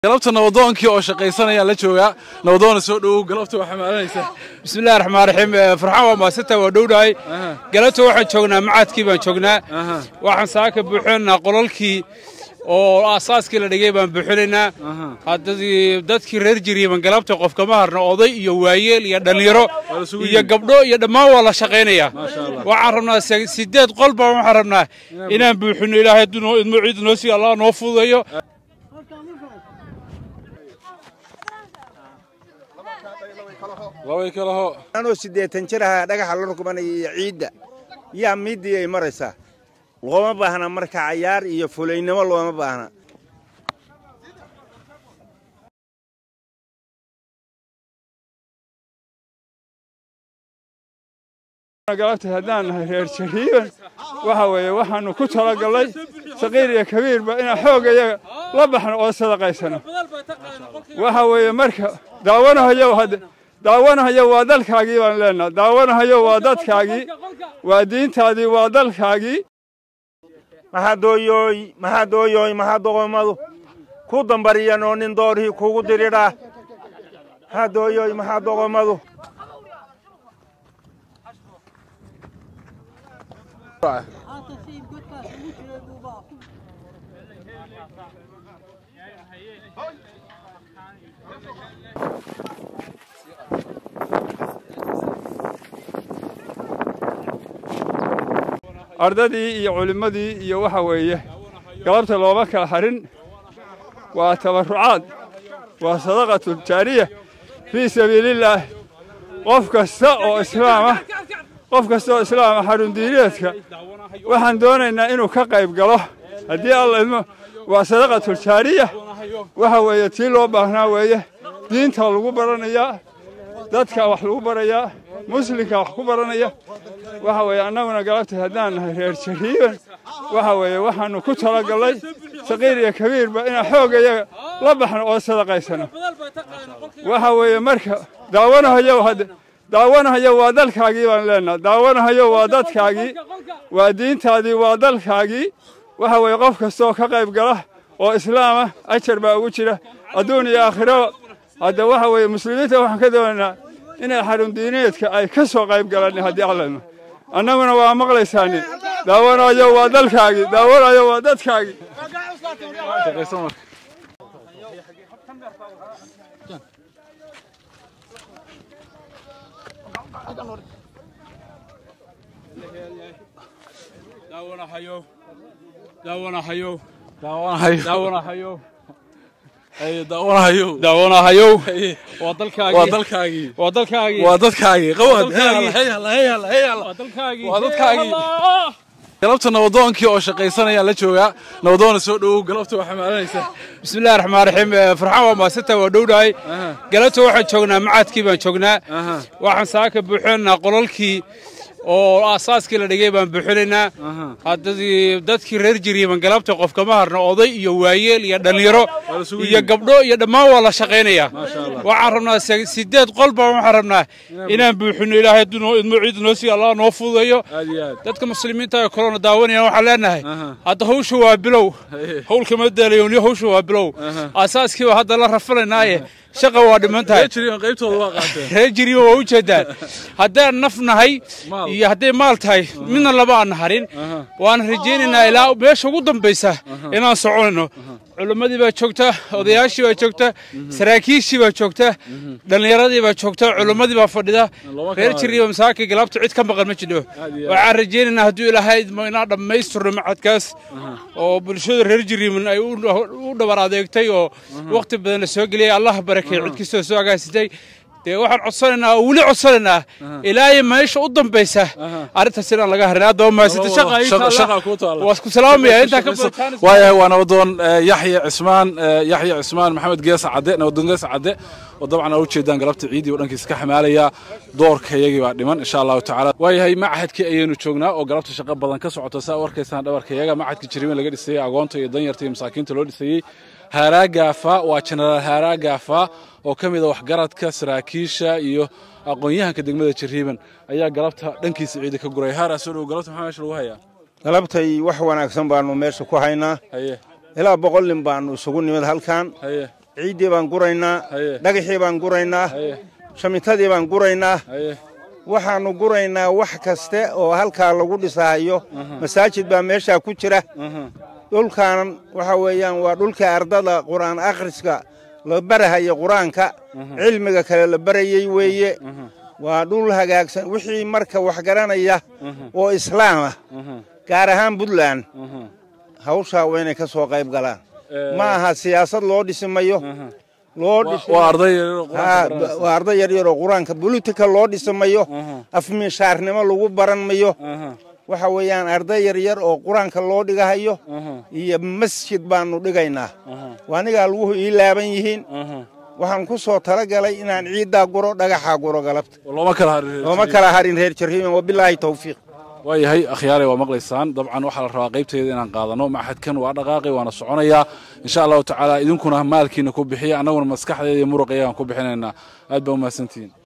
Galabta nabadoonkii oo shaqaysanaya la joogaa. Nabadoona, soo dhowow. Galabta waxaa maalinaysa. Bismillahi raxmaan raxiim. Farxaan, waa maasanta, waa dhowdhahay. Galabta waxaan joognaa macadkii baan joognaa. Waxaan saaka buuxinaynaa qolalkii oo aasaaskii la dhigay baan buuxinaynaa. Dadkii reer Jiriiban galabta qof kama harno, oday iyo waayeel iyo dhallinyaro iyo gabdho iyo dhammaan waa la shaqaynayaa. Waxaan rabnaa 8 qol baan waxaan rabnaa inaan buuxino. Ilaahay hadduu noo idmo, ciid noo siiyo, Allah noo fududeeyo. Labay kala ho. Anoo 80 jir ahaa dhagaxa la rukmanaya iyo ciidda yaa middii ay maraysaa. Looma baahna marka cayaar iyo fulaynimo, looma baahna. Galabta haddaan nahay reer Jariiban, waxa weeye waxaannu ku talagallay saqiir iyo kabiirba inaan xoogga iyaga la baxno oo sadaqaysano. Waxa weeye marka daawanahayo, hadde daawanahayo waa dalkaagii baan leenaha. Daawanahayo waa dadkaagii, waa diintaadii, waa dalkaagii. Maxaa dooyooy, maxaa dooyooy, maxaa doqomadu ku dambariyeen oo nin doorihii kugu diridhaa? Maxaa dooyooy, maxaa doqomadu? Ardadii iyo culimmadii iyo waxa weeye galabta looma kala harin. Waa tabarrucaad, waa sadaqatu jaariya fii sabiilillaah. Qof kasta oo islaama, qof kasta oo islaama xarun diineedka waxaan doonaynaa inuu ka qayb galo haddii Alla idmo. Waa sadaqatul jaariya, waxa weeye tii loo baahnaa weeye. Diinta lagu baranayaa, dadka wax lagu barayaa, muslimka wax ku baranaya. Waxa weeye annaguna galabta haddaan nahay reer Jariiban, waxa weeye waxaannu ku talagallay saqiir iyo kabiirba inaan xoogga iyaga la baxno oo sadaqaysano. Waxa weeye marka daawanahayo, hadde daawanahayo waa dalkaagii baan leenaha. Daawanahayo waa dadkaagii, waa diintaadii, waa dalkaagii. Waxa weeye qof kasta oo ka qayb gala oo islaama ajar baa ugu jira adduun iyo aakhiraba. Hadda waxa weeye muslimiinta waxaan ka doonaynaa inay xarun diineedka ay ka soo qayb galaan haddii Alla idmo. Annaguna waa maqlaysaani. Daawanayo waa dalkaagii, daawanayo waa dadkaagii. Shaqaysan marka. Daawanahayo, daawanahayo. Daawanahayo. Daawanahayo. Haye, daawanahayo. Daawanahayo waa dalkaagii. Waa dalkaagii. Waa dalkaagii. Waa dadkaagii qawad. Dalkaagii. Hey halla, hey halla, hey halla. Waa dalkaagii. Waa dadkaagii. Galabta nabadoonkii oo shaqaysanaya la joogaa. Nabadoona, soo dhowow. Galabta waxaa maalinaysa. Bismillahi raxmaan raxiim. Farxaan, waa maasanta, waa dhowdhahay. Galabta waxaan joognaa macadkii baan joognaa. Waxaan saaka buuxinaynaa qolalkii oo aasaaskii la dhigay baan buuxinaynaa. Dadkii reer Jiriiban galabta qof kama harno, oday iyo waayeel iyo dhallinyaro iyo gabdho iyo dhammaan waa la shaqaynayaa. Waxaan rabnaa 8 qol baan waxaan rabnaa inaan buuxino. Ilaahay hadduu noo idmo, ciid noo siiyo, Allah noo fududeeyo. Aad iyo aad. Dadka muslimiinta ee kalona daawanayaan waxaan leenahay hadda hawsha waa bilow, hawl kama daalayooni, hawsha waa bilow. Aasaaskii baa hadda la rafanaynaaye, shaqa waa dhiman tahay. Reer Jiriiban qaybtooda waa qaateen. Reer Jiriiban waa ujeedaan haddaan naf nahay Maal. iyo hadday maal tahay midna laba aan harin. Waan rajaynaynaa ilaa meesha ugu dambaysa inaan soconayno. Culimmadii baa joogta, odayaashii baa joogta, saraakiishii baa joogta, dhallinyaradii baa joogta, culimmadii baa fadhida. Looma Reer kala. Jiriiban masaaka galabta cid ka maqan ma jidho. Aad iyo aad. Waxaan rajaynaynaa hadduu Ilaahay idmo inaan dhammaystirno macadkaas oo bulshada reer Jiriiban ay u dhabar adeegtay oo waqti badan la soo geliyay. Allah barakeeyo cid kastoo soo agaasitay. Dee waxaan codsanaynaa oo weli codsanaynaa ilaa iyo meesha u dambaysa arrintaas inaan laga harin. Hadda waa mahadsanta, shaqa ii taalla. Shaqa kuu taalla. Waa isku salaamaya intaa ka badan. Waayahay, waa nabadoon Yaxya Cismaan, Yaxya Cismaan Maxamed Geesa Cadde, nabadoon Geesa Cadde oo dabcan aa ujeedaan galabta ciidii oo dhankiisa ka xamaalaya. Doorka iyagii baa dhiman insha Allahu tacaala. Waayahay, machadkii ayaynu joognaa oo galabta shaqo badan ka socota, saa u arkaysaan dhabarka iyaga. Machadka Jiriiban laga dhisayey, agoonta iyo danyarta iyo masaakiinta loo dhisayey. Haaraa Gaafa waa Jenaraal Haaraa Gaafa oo ka mid a waxgaradka, saraakiisha iyo aqoon-yahanka degmada Jariiban ayaa galabta dhankiisa ciida ka guray. Haaraa, soo dhow. Galabta maxaa meesha lagu hayaa? Galabtay wax wanaagsan baanu meesha ku haynaa. Haye. Ilaa 100 nin baanu isugu nimid halkan. Haye. Ciiddii baan guraynaa, dhagaxii baan guraynaa, shamintadii baan guraynaa. Waxaannu guraynaa wax kaste oo halkaa lagu dhisahayo. Masaajid baa meeshaa ku jira. Dhulkan waxa weeyaan waa dhulkii ardada qur'aan akhriska la barahayo, qur-aanka, cilmiga kale la barayey weeye. Waa dhul hagaagsan. Wixii marka wax garanaya oo islaam ah, gaar ahaan Puntland, hawshaa waa inay ka soo qayb galaan. Ma aha siyaasad loo dhisi mayo. Waa arday yaryar oo qur-aanka baranaysa. Waa arday yaryar oo qur-aanka. Politika loo dhisi mayo, afmiishaarnimo lagu baran mayo. Waxa weeyaan arday yaryar oo qur-aanka loo dhigahayo iyo masjid baanu dhigaynaa. Waa anigaa luguhu ii laaban yihiin. Waxaan ku soo talagalay inaan ciiddaa guro, dhagaxaa guro galabta. Looma kala harin. Looma kala harin reer Jarriiban. Wabilaahi tawfiiq. Waayahay akhyaare, waa maqlaysaan. Dabcan waxaa la rabaa qaybteeda inaan qaadano. Maxadkan waa dhaqaaqay, waana soconayaa insha Allahu tacaala. Idinkuna maalkiina ku bixiya, annaguna maskaxdeeda iyo muruqeyagaan ku bixinaynaa. Aad baa umahadsantihiin.